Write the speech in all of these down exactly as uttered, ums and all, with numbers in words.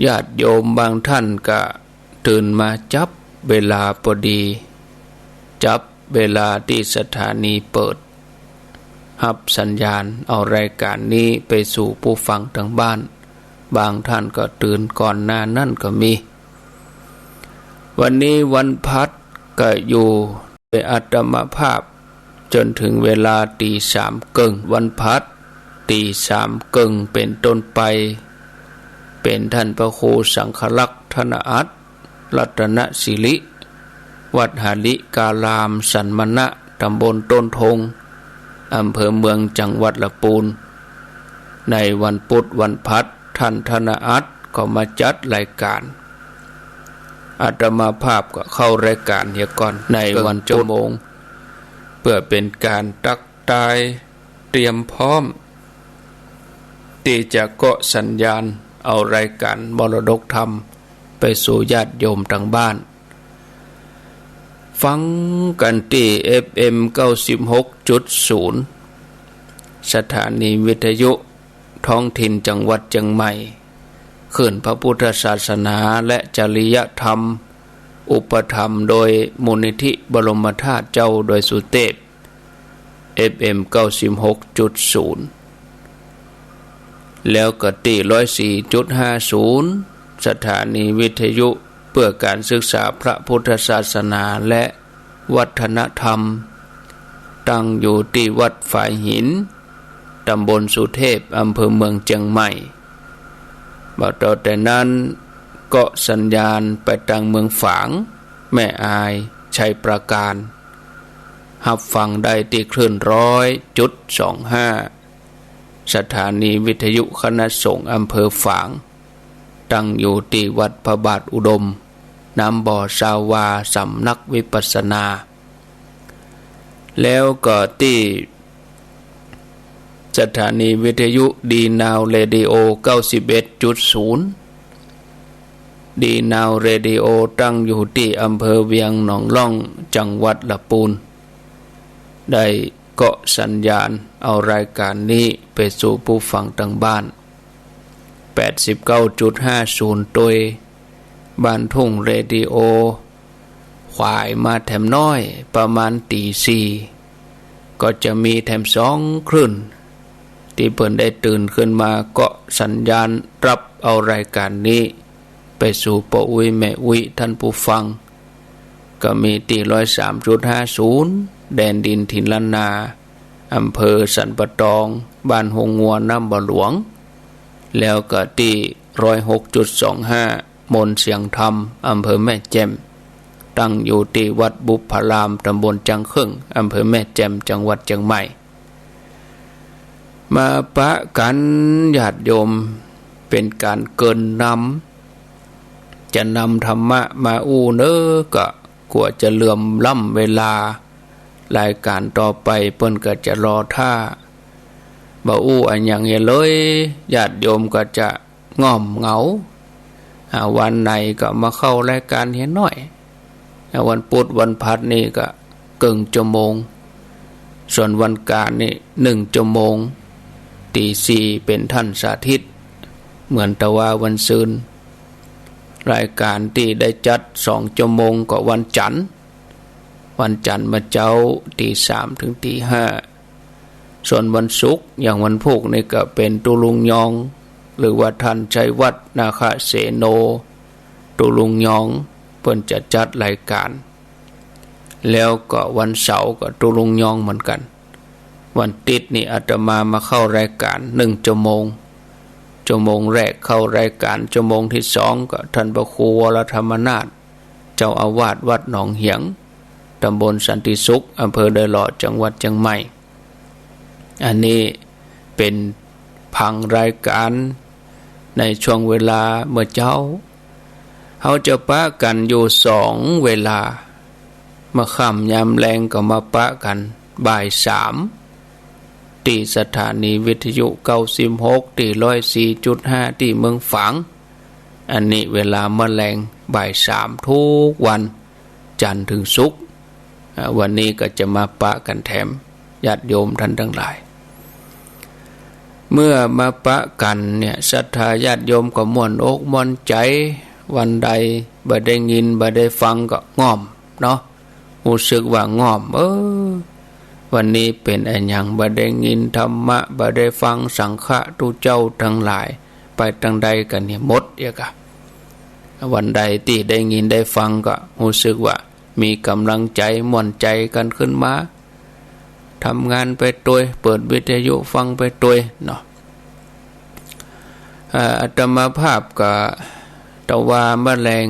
ญาติโยมบางท่านก็ตื่นมาจับเวลาพอดี จับเวลาตี้สถานีเปิดฮับสัญญาณเอารายการนี้ไปสู่ผู้ฟังตางบ้าน บางท่านก็ตื่นก่อนหน้านั้นก็มี วันนี้วันพฤหัสก็อยู่โดยอาตมาภาพจ๋นถึงเวลาตีสามเกิ่ง วันพฤหัสตีสามเกิ่งเป๋นต้นไป เป๋นต้านพระครูสังฆลักษณ์ ธนอัตถ์ รัตนสิริ วัดหริการามสันมณะ ตำบลต้นทง อำเภอเมือง จังหวัดละปูน ในวันพุธวันพฤหัส ต้านธนอัตถ์ก็มาจัดรายการ อาตมาภาพก็เข้ารายการเหียก่อนในวันพุธ เปิ้นจะโมง เปื้อเป๋นก๋านตั๊กตายเตรียมพร้อม ตี้จะเกาะสัญญาณเอารายการมรดกธรรมไปสู่ญาติโยมตางบ้าน ฟังกั๋นตี้ เอฟเอ็ม เก้าสิบหกจุดศูนย์ สถานีวิทยุท้องถิ่นจังหวัดเจียงใหม่ คลื่นพระพุทธศาสนาและจริยธรรม อุปถัมภ์โดยมูลนิธิบรมธาตุเจ้าดอยสุเตพ เอฟเอ็ม เก้าสิบหกจุดศูนย์ แล้วก็ตี้ ร้อยสี่จุดห้าศูนย์ สถานีวิทยุเปื้อก๋านศึกษาพระพุทธศาสนาและวัฒนธรรม ตั้งอยู่ตี้วัดฝายหิน ตำบลสุเทพ อำเภอเมืองเจียงใหม่ บ่าต่อแต่นั้น เกาะสัญญาณไปตางเมืองฝาง แม่อาย ชัยปราการ ฮับฟังได้ตี้คลื่น ร้อยจุดสองห้า สถานีวิทยุคณะสงฆ์อำเภอฝาง ตั้งอยู่ตี้วัดพระบาทอุดม น้ำบ่อซาวา สำนักวิปัสสนา แล้วก็ตี้สถานีวิทยุดีนาวเรดิโอ เก้าสิบเอ็ดจุดศูนย์ ดีนาวเรดิโอ ตั้งอยู่ตี้อำเภอเวียงหนองล่อง จังหวัดละปูน ได้เกาะสัญญาณเอารายการนี้ไปสู่ผู้ฟังตางบ้าน แปดสิบเก้าจุดห้าศูนย์ ตวย บ้านทุ่งเรดิโอ ขวายมาแถมน้อย ประมาณตี๋สี่ ก็จะมีแถมสองคลื่น ตี้เปิ้นได้ตื่นขึ้นมาเกาะสัญญาณฮับเอารายการนี้ไปสู่ป้ออุ๊ยแม่อุ๊ยต้านผู้ฟัง ก็มีตี้ ร้อยสามจุดห้าศูนย์ แดนดินถิ่นล้านนา อำเภอสันป่าตอง บ้านฮงงัว น้ำบ่อหลวง แล้วก็ตี้ ร้อยหกจุดสองห้า มนต์เสียงธรรม อำเภอแม่แจ่ม ตั้งอยู่ตี้วัดบุพพาราม ตำบลจังเคิ่ง อำเภอแม่แจ่ม จังหวัดเจียงใหม่ มาปะกั๋นญาติโยม เป๋นก๋านเกริ่นนำ จะนำธรรมะมาอู้เน้อ ก็กั๋วจะเหลื่อมล้ำเวลา รายการต่อไปเปิ้นก็จะรอท่า บ่อู้อะหยังเหียเลย ญาติโยมก็จะง่อมเหงา อ่า วันไหนก็มาเข้ารายการเหียหน้อย อ่า วันพุธวันพฤหัสนี่ก็เกิ่งชั่วโมง ส่วนวันก๋านนี่หนึ่งชั่วโมง ตี๋สี่เป๋นต้านสาธิต เหมือนตะวาวันซืน รายก๋านตี้ได้จัดสองชั่วโมงก็วันจันทร์ วันจันทร์มาเจ๊าตี๋สามเถิงตี๋ห้า ส่วนวันศุกร์อย่างวันพูกนี่ก็เป๋นตุ๊ลุงยอง หรือว่าต้านชัยวัฒน์ นาคเสโน ตุ๊ลุงยอง เปิ้นจะจัดรายก๋าน แล้วก็วันเสาร์ก็ตุ๊ลุงยองเหมือนกั๋น วันอาทิตย์นี่อาตมามาเข้ารายก๋านหนึ่งชั่วโมง ชั่วโมงแรกเข้ารายก๋าน ชั่วโมงตี้สองก็ต้านพระครูวรธรรมนาถ เจ้าอาวาสวัดหนองเหียง ตำบลสันติสุข อำเภอดอยหล่อ จังหวัดเจียงใหม่ อันนี้เป๋นผังรายก๋านในช่วงเวลาเมื่อเจ๊า เฮาจะปะกั๋นอยู่สองเวลา เมื่อค่ำยามแลงก็มาปะกั๋นบ่ายสาม ตี้สถานีวิทยุเก้าสิบหก ตี้ ร้อยสี่จุดห้า ตี้เมืองฝาง อันนี้เวลาเมื่อแลงบ่ายสามทุกวัน จันทร์เถิงศุกร์ อ่า วันนี้ก็จะมาปะกั๋นแถมญาติโยมต้านตังหลาย เมื่อมาปะกั๋นเนี่ย ศรัทธาญาติโยมก็ม่วนอกม่วนใจ๋ วันใดบ่ได้ยินบ่ได้ฟังก็ง่อมเนาะ ฮู้สึกว่าง่อม เออ วันนี้เป๋นอะหยัง บ่ได้ยินธรรมะ บ่ได้ฟังสังฆะ ตุ๊เจ้าตังหลาย ไปตางใดกั๋นเนี่ย หมดเยียะกะ วันใดตี้ได้ยินได้ฟังก็ฮู้สึกว่ามีก๋ำลังใจ๋ ม่วนใจ๋กั๋นขึ้นมา ทำงานไปตวย เปิดวิทยุฟังไปตวยเนาะ เอ่อ อาตมาภาพก็ ตะวาเมื่อแลง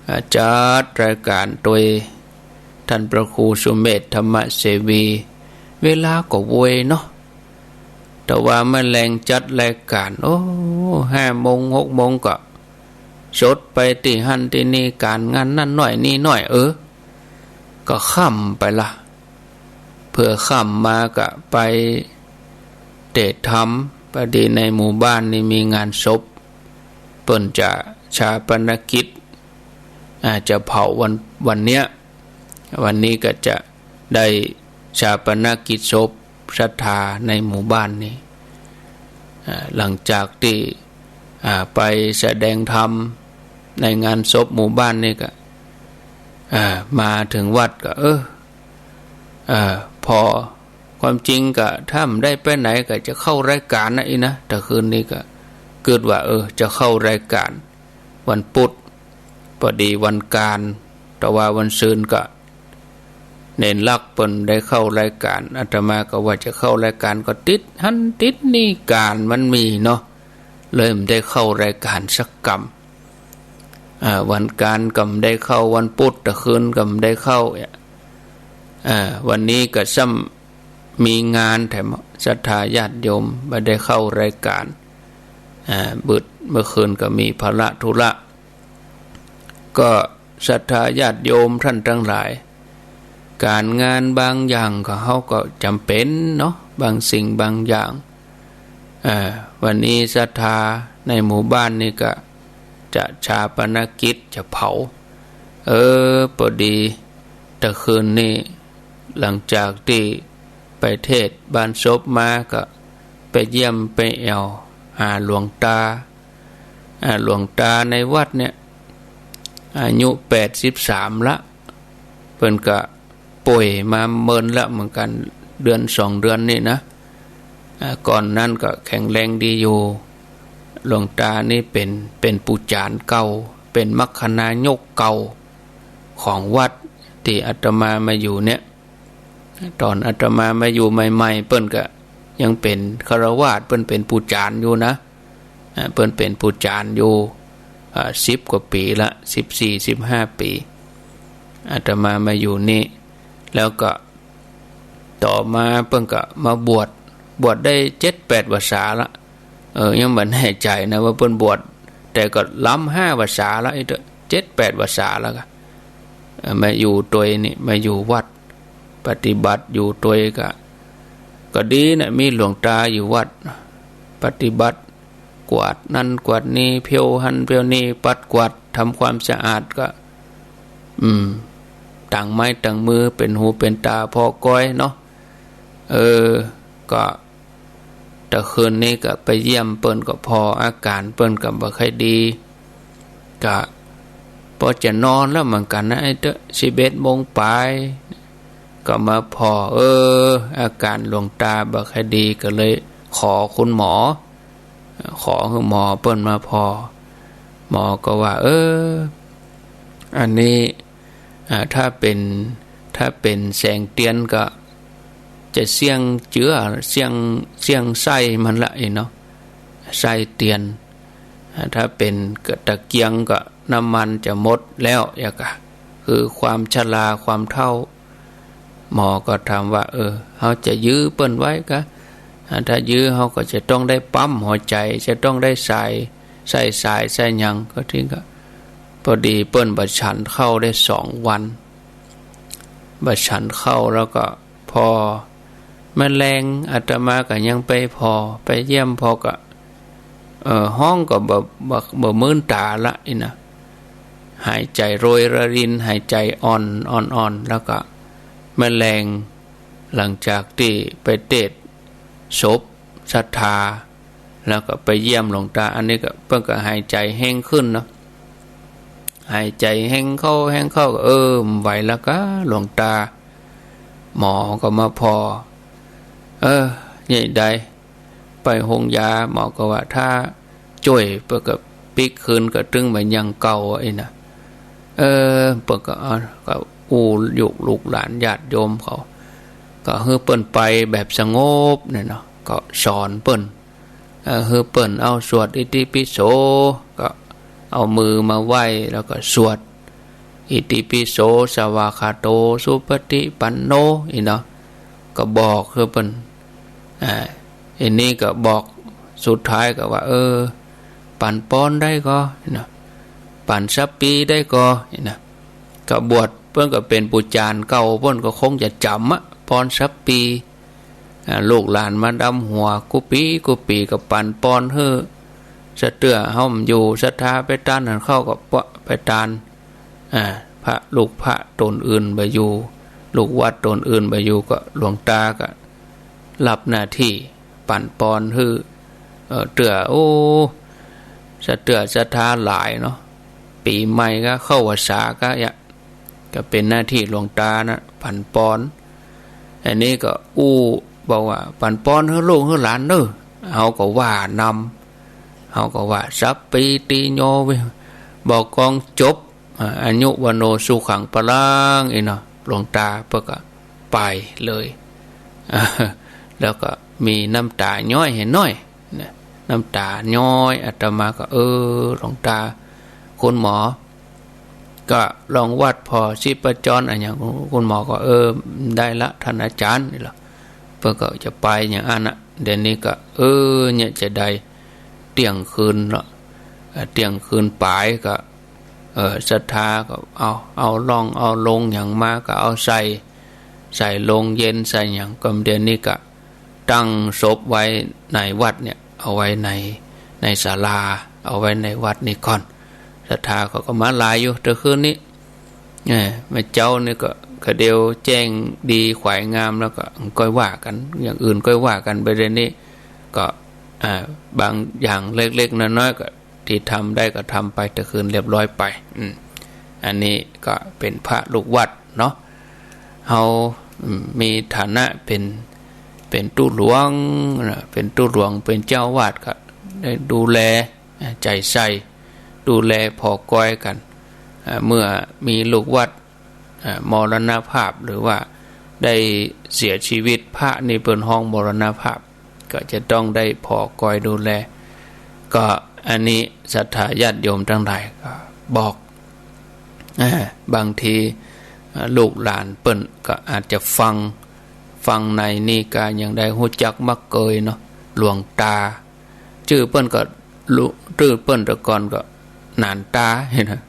อ่า จัดรายก๋านตวย ต้านพระครูสุเมธ ธรรมเสวี เวลาก็โวยเนาะ ตะวาเมื่อแลงจัดรายก๋าน โอ้ ห้าโมง หกโมงก็สดไปตี้หั้นตี้นี่ ก๋านงานนั้นหน้อยนี่หน้อย เออ ก็ค่ำไปละ เผื่อค่ำมาก็ไปเตธรรม พอดีในหมู่บ้านนี่มีงานศพ เปิ้นจะฌาปนกิจ อ่า จะเผาวัน วันเนี้ย วันนี้ก็จะได้ฌาปนกิจศพศรัทธาในหมู่บ้านนี่ อ่า หลังจากตี้ อ่า ไปแสดงธรรมในงานศพหมู่บ้านนี่ก็ อ่า มาเถิงวัดก็ เออ เอ่อ ผ่อ ความจริงก็ถ้าบ่ได้ไปไหนก็จะเข้ารายก๋านนะอี้นะ ตะคืนนี้ก็กึ๊ดว่า เออ จะเข้ารายก๋านวันปุธ พอดีวันก๋าน ตะวาวันซืนก็เณรลักษณ์เปิ้นได้เข้ารายก๋าน อาตมาก็ว่าจะเข้ารายก๋านก็ติดหั้นติดนี่ ก๋านมันมีเนาะ เลยบ่ได้เข้ารายก๋านสักกำ อ่า วันก๋านก็บ่ได้เข้า วันปุธตะคืนก็บ่ได้เข้า อ่า วันนี้ก็ซ้ำมีงานแถม ศรัทธาญาติโยมบ่ได้เข้ารายก๋าน อ่า บึด เมื่อคืนก็มีภาระธุระ ก็ศรัทธาญาติโยมท่านตังหลาย ก๋านงานบางอย่างก็ เฮาก็จ๋ำเป๋นเนาะ บางสิ่งบางอย่าง อ่า วันนี้ศรัทธาในหมู่บ้านนี่ก็จะฌาปนกิจ จะเผา เออ พอดีตะคืนนี้ หลังจากตี้ไปเทศน์บ้านศพมาก็ไปเยี่ยมไปแอ่วหาหลวงตา อ่า หลวงตาในวัดเนี่ย อายุแปดสิบสามละ เปิ้นก็ป่วยมาเมินละเหมือนกั๋น เดือนสองเดือนนี่นะ อ่า ก่อนนั้นก็แข็งแรงดีอยู่ หลวงตานี่เป๋น เป๋นปู่จ๋ารย์เก่า เป๋นมัคคณายกเก่าของวัดตี้อาตมามาอยู่เนี่ย ต๋อนอาตมามาอยู่ใหม่ๆ เปิ้นก็ยังเป๋นฆราวาส เปิ้นเป๋นปู่จ๋ารย์อยู่นะ อ่า เปิ้นเป๋นปู่จ๋ารย์อยู่ อ่า สิบกว่าปี๋ละ สิบสี่ สิบห้าปี๋ อาตมามาอยู่นี่ แล้วก็ต่อมาเปิ้นก็มาบวช บวชได้เจ็ดแปดพรรษาละ เออ ยังบ่แน่ใจ๋นะว่าเปิ้นบวช แต่ก็ล้ำห้าพรรษาละ ไอ้เต๊อะ เจ็ดแปดพรรษาแล้วก็ เอ่อ มาอยู่ตวยนี่ มาอยู่วัด ปฏิบัติอยู่ตวยก็ ก็ดีนะ มีหลวงตาอยู่วัด ปฏิบัติ กวาดนั้นกวาดนี่ เผี้ยวหั้นเผี้ยวนี่ ปัดกวาด ทำความสะอาดก็ อืม ตางไม้ตางมือ เป๋นหูเป๋นต๋าผ่อก้อยเนาะ เออ ก็ ตะคืนนี้ก็ไปเยี่ยมเปิ้นก็ผ่อ อาก๋านเปิ้นก็บ่ค่อยดี ก็ปอจะนอนแล้วเหมือนกั๋นนะ ไอ้เต๊อะ สิบเอ็ดโมงป๋าย ก็มาผ่อ เออ อาก๋านหลวงตาบ่ค่อยดี ก็เลยขอคุณหมอ ขอหื้อหมอเปิ้นมาผ่อ หมอก็ว่า เออ อันนี้ อ่า ถ้าเป๋น ถ้าเป๋นแสงเตียนก็จะเสี้ยงเจื้อ เสี้ยง เสี้ยงไส้มันละอี้เนาะ ไส้เตียน อ่า ถ้าเป๋นตะเกียงก็น้ำมันจะหมดแล้ว อย่างกะ คือความชราความเฒ่า หมอก็ถามว่า เออ เฮาจะยื้อเปิ้นไว้กะ อ่า ถ้ายื้อเฮาก็จะต้องได้ปั๊มหัวใจ๋ จะต้องได้สาย ใส่สายใส่หยัง ก็ทิ้งก็ พอดีเปิ้นบ่ฉันข้าวได้สองวัน บ่ฉันข้าวแล้วก็ผ่อ เมื่อแลงอาตมาก็ยังไปผ่อ ไปเยี่ยมผ่อก็ เอ่อ ฮ้องก็บ่ บ่ บ่มื่นต๋าละอี้นะ หายใจ๋โรยระริน หายใจ๋อ่อน อ่อนๆ แล้วก็เมื่อแลง หลังจากตี้ไปเตศน์ศพ ศรัทธา แล้วก็ไปเยี่ยมหลวงตา อันนี้ก็เปิ้นก็หายใจ๋แฮงขึ้นเนาะ หายใจ๋แฮงเข้าแฮงเข้าก็ เออ บ่ไหวแล้วก้าหลวงตา หมอก็มาผ่อ เออ ใหญ่ใด ไปโฮงยา หมอก็ว่าถ้าจ้วย เปิ้นก็ปิ๊กคืนก็ตึงบ่อย่างเก่าอะ อี้นะ เออ เปิ้นก็ เอา ก็อู้ยุลูกหลานญาติโยมเขา ก็หื้อเปิ้นไปแบบสงบเนี่ยเนาะ ก็สอนเปิ้น เออ หื้อเปิ้นเอาสวดอิติปิโส ก็เอามือมาไหว้ แล้วก็สวด อิติปิโส สวากขาโต สุปฏิปันโน อี้เนาะ ก็บอกหื้อเปิ้น อ่า อันนี้ก็บอกสุดท้ายก็ว่า เออ ปั๋นปอนได้ก่อ อี้เนาะ ปั๋นสัปปีได้ก่อ อี้นะ ก็บวชเปิ้นก็เป๋นปู่จารย์เก่า เปิ้นก็คงจะจ๋ำอะ ปอนสัปปี อ่า ลูกหลานมาดำหัวกู้ปี๋กู้ปี๋ ก็ปั๋นปอนหื้อ สะเตื้อเฮาบ่อยู่ ศรัทธาไปตานหั้นเข้าก็ปะไปตาน อ่า พระลูกพระต๋นอื่นบ่อยู่ ลูกวัดต๋นอื่นบ่อยู่ ก็หลวงตาก็รับหน้าตี้ปั๋นปอนหื้อ เออ เตื้อ โอ้ สะเตื้อศรัทธาหลายเนาะ ปี๋ใหม่ก็เข้าพรรษาก็ยะ ก็เป๋นหน้าตี้หลวงตานะ ปั๋นปอน อันนี้ก็อู้บอกว่า ปั๋นปอนหื้อลูกหื้อหลานเน่อ เฮาก็ว่านำ เฮาก็ว่า สัปปีติโยวิ บอกกองจบ อ่า อายุวัณโณสุขังพลัง อี้เนาะ หลวงตาเปิ้นก็ไปเลย อ่า แล้วก็มีน้ำต๋าย้อยหื้อหน้อยนะ น้ำต๋าย้อย อาตมาก็ เออ หลวงตา คุณหมอ ก็ลองวัดผ่อชีพจรอะหยัง คุณหมอก็ เออ ได้ละท่านอาจ๋ารย์ นี่ละ เปิ้นก็จะไปอย่างอั้นน่ะ เดี๋ยวนี้ก็ เออ เนี่ยจะได้เตี้ยงคืนละ เอ่อ เตี้ยงคืนป๋ายก็ เอ่อ ศรัทธาก็เอา เอาล่องเอาลงหยังมาก็เอาใส่ ใส่โลงเย็นใส่หยัง ก็เดี๋ยวนี้ก็ ตั้งศพไว้ในวัดเนี่ย เอาไว้ใน ในศาลา เอาไว้ในวัดนี่ก่อน ศรัทธาเขาก็มาหลายอยู่ แต่คืนนี้ เอ่อ เมื่อเจ๊านี่ก็ กะเดี่ยวแจ้งดีขวายงามแล้วก็ก้อยว่ากั๋น อย่างอื่นก้อยว่ากั๋นไป เดี๋ยวนี้ก็ อ่า บางอย่างเล็กๆ น้อยๆ ก็ ตี้ทำได้ก็ทำไป แต่คืนเรียบร้อยไป อืม อันนี้ก็เป๋นพระลูกวัดเนาะ เฮา อืม มีฐานะเป๋น เป๋นตุ๊หลวงนะ เป๋นตุ๊หลวง เป๋นเจ้าอาวาสก็ได้ดูแล อ่า ใจ๋ใส่ ดูแลผ่อกอยกั๋น อ่า เมื่อมีลูกวัด อ่า มรณภาพ หรือว่าได้เสียชีวิต พระนี่เปิ้นฮ้องมรณภาพ ก็จะต้องได้ผ่อกอยดูแล ก็อันนี้ศรัทธาญาติโยมตังหลายก็บอก อ่า บางที อ่า ลูกหลานเปิ้นก็อาจจะฟัง ฟังในนี่ก็ยังได้ฮู้จักมักเกยเนาะ หลวงตา จื้อเปิ้นก็ลุ จื้อเปิ้นแต่ก่อนก็หนานตา หันนะ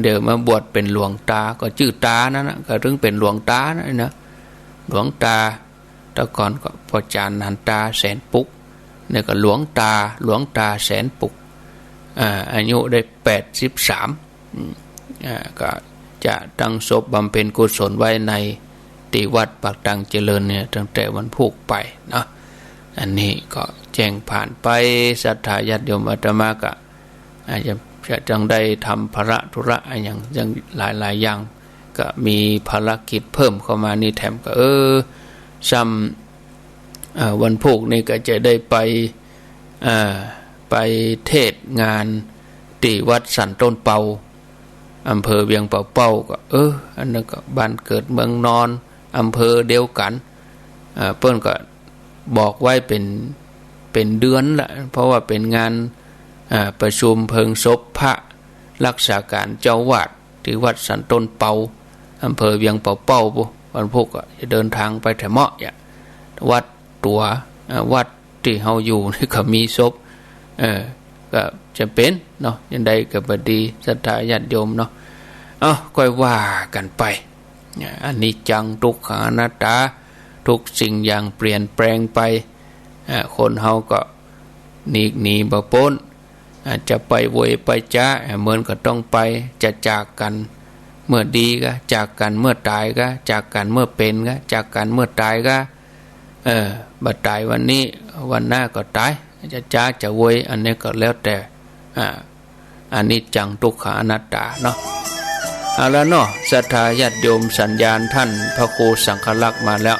เดี๋ยวมาบวชเป๋นหลวงตา ก็จื้อตานั่นนะ ก็ถึงเป๋นหลวงตานั่นนะ หลวงตา แต่ก่อนก็ป้อจ๋ารย์หนานตาแสนปุก เนี่ยก็หลวงตา หลวงตาแสนปุก อ่า อายุได้แปดสิบสาม อืม อ่า ก็จะตั้งศพบำเพ็ญกุศลไว้ในตี้วัดปากตังเจริญเนี่ย ตั้งแต่วันพูกไปเนาะ อันนี้ก็แจ้งผ่านไป ศรัทธาญาติโยม อาตมาก็ อาจจะ จะต้องได้ทำภาระธุระอะหยัง ยังหลายๆ อย่าง ก็มีภารกิจเพิ่มเข้ามานี่แถมก็ เออ ซ้ำ เอ่อ วันพูกนี่ก็จะได้ไป เอ่อ ไปเทศน์งานตี้วัดสันต้นเปา อำเภอเวียงป่าเป้า ก็ เออ อันนั้นก็บ้านเกิดเมืองนอน อำเภอเดียวกั๋น เอ่อ เปิ้นก็บอกไว้เป๋น เป๋นเดือนละ เพราะว่าเป๋นงาน อ่า ประชุมเพลิงศพพระรักษาการเจ้าอาวาสตี้วัดสันต้นเปา อำเภอเวียงป่าเป้าปู้น วันพูกก็จะเดินทางไปแถมเมาะเนี่ย วัดตั๋ว อ่า วัดตี้เฮาอยู่นี่ก็มีศพ เออ ก็จะเป๋นเนาะ ยังใดก็บ่ดี ศรัทธาญาติโยมเนาะ เอ้า ก้อยว่ากั๋นไป เนี่ย อนิจจัง ทุกขัง อนัตตา ทุกสิ่งอย่างเปลี่ยนแปลงไป อ่า คนเฮาก็หนีกหนีบ่ป๊น อาจจะไปเวยไปจ๊า อ่า เมินก็ต้องไป จะจากกั๋นเมื่อดีก็จากกั๋น เมื่อต๋ายก็จากกั๋น เมื่อเป๋นก็จากกั๋น เมื่อต๋ายก็ เออ บ่ต๋ายวันนี้ วันหน้าก็ต๋าย จะจ๊าจะเวย อันนี้ก็แล้วแต่ อ่า อนิจจัง ทุกขัง อนัตตาเนาะ เอาละเนาะ ศรัทธาญาติโยม สัญญาณท่านพระครูสังฆรักษ์มาแล้ว